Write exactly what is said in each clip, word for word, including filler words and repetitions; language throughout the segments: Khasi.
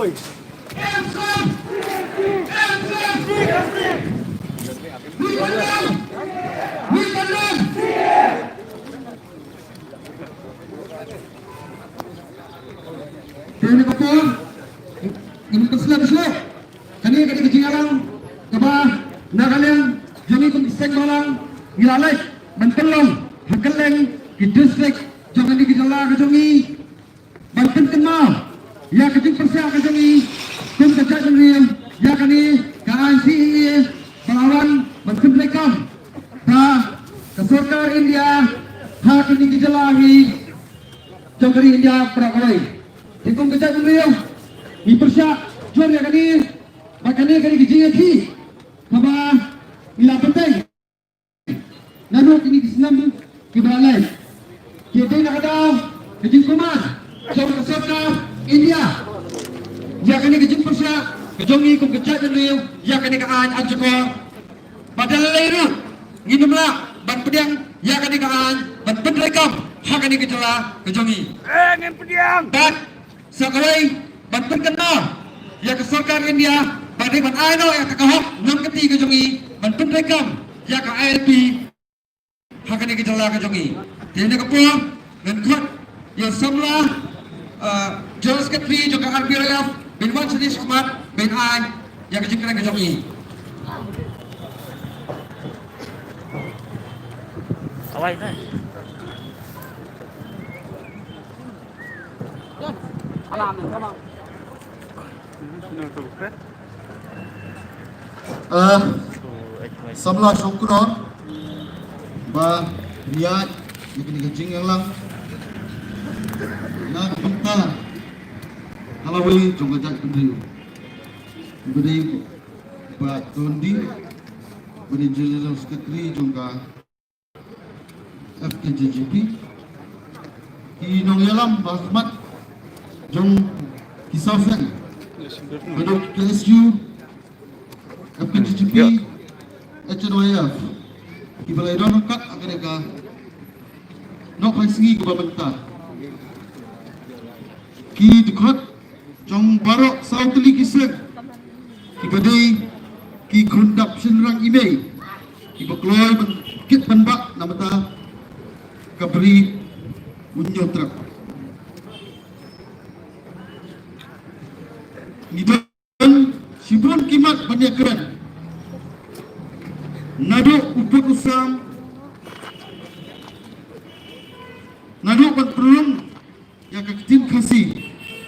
Te na ka por, ngin ïa slem shuh. Kane ka dei ka jingïalang kaba na ka liang jong ngi kum ki seng bhalang ngi la leit ban pynlong ha kylleng ki district jong kane ka jylla ka jong ngi. Ban pynkynmaw ïa ka jingpyrshah ka jong ngi kum ka jaitbynriew ïa kane ka aiñ C A A ba la wan ban pyntreikam da ka sorkar India ha kane ka jylla hi jong ka ri India baroh kawei. Te kum ka jaitbynriew ngi pyrshah jur ïa kane, ba kane ka dei ka jingïakhih kaba ngi la pynthei naduh kine ki snem kiba la leit. Ki dei na ka daw ka jingkyrmen jong ka sorkar India ïa kane ka jingpyrshah ka jong ngi kum ka jaitbynriew ïa kane ka aiñ Arjikor. Bad da lei ruh ngin ym lah ban pdiang ïa kane ka aiñ ban pyntreikam ha kane ka jylla ka jong ngi. Eh, ngin pdiang. Bad sa kawei ban pynkynmaw ïa ka sorkar India ba dei ban ai noh ïa ka hok nongkynti ka jong ngi ban pyntreikam ïa ka I L P ha kane ka jylla ka jong ngi. Te na ka por ngan khot ïa u samla, uh, General Secretary jong ka R B R F ban wan shane shakhmat ban ai ïa ka jingkren ka jong ngi. Awai, Ah, samla shongknor ba ïa kane ka jingïalang na ka bynta ka lawei jong ka jaitbynriew. Ba dei ba Tony ba dei General Secretary jong ka F K J G P, ki nongïalam ba khmat jong ki sawseng, ba dei K S U, F K J G P, H N Y F, kiba la ïadon ryngkat ha kane ka nohphai sngi kaba mynta. Ki dkhot jong baroh saw tylli ki seng, kiba dei ki khun dap shynrang i mei, kiba kloi ban kit ban bah na bynta ka bri Hynñiewtrep. Ngi don shibun ki mat ban ïakren. Naduh u pud u sam, naduh ban pynlong ïa ka ktien Khasi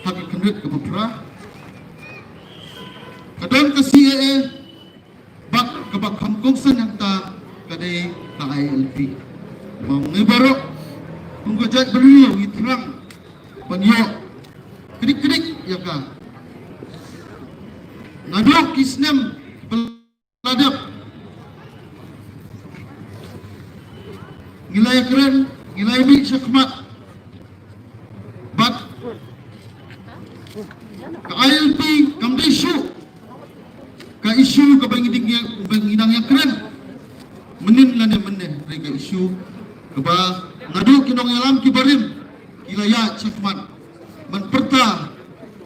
ha ka khyndiat kaba phra. Ka don ka C A A bad kaba kham kongsan hangta ka dei ka I L P. Ba ngi baroh kum ka jaitbynriew ngi thrang ban ïoh kdik kdik ïa ka. Naduh ki snem ba la dep ngi la ïakren, ngi la ïamih shakhmat bad ka I L P kam dei shuh ka issue kaba ngi dang ïa, ba ngi dang ïakren mynnin lane mynne, hynrei ka issue kaba naduh ki nongïalam kiba rim ki la ïaid shakhmat ban pyrta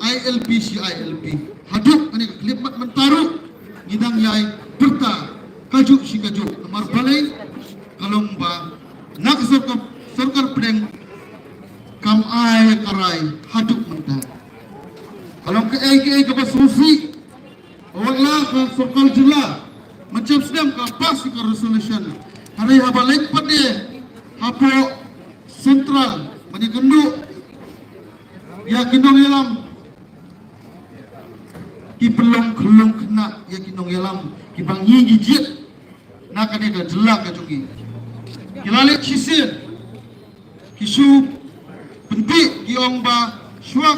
I L P shi I L P. Haduh kane ka khyllipmat mynta ruh ngi dang ïai pyrta kajuh shi kajuh. Namar balei? Ka long ba na ka sorkar, sorkar pdeng kam ai ka rai haduh mynta. Ka long kaei kaei kaba sngewsih. Wat la ka sorkar jylla mynta sdang ka pass ka resolution. Hynrei haba leit pat de hapoh central, mynta kynduh ïa ki nongïalam, ki pynlong khyllung khynnah ïa ki nongïalam kiba ngi ngi jied na kane ka jylla ka jong ngi. Ki la leit shisien, ki shu pynbit, ki ong ba shuwa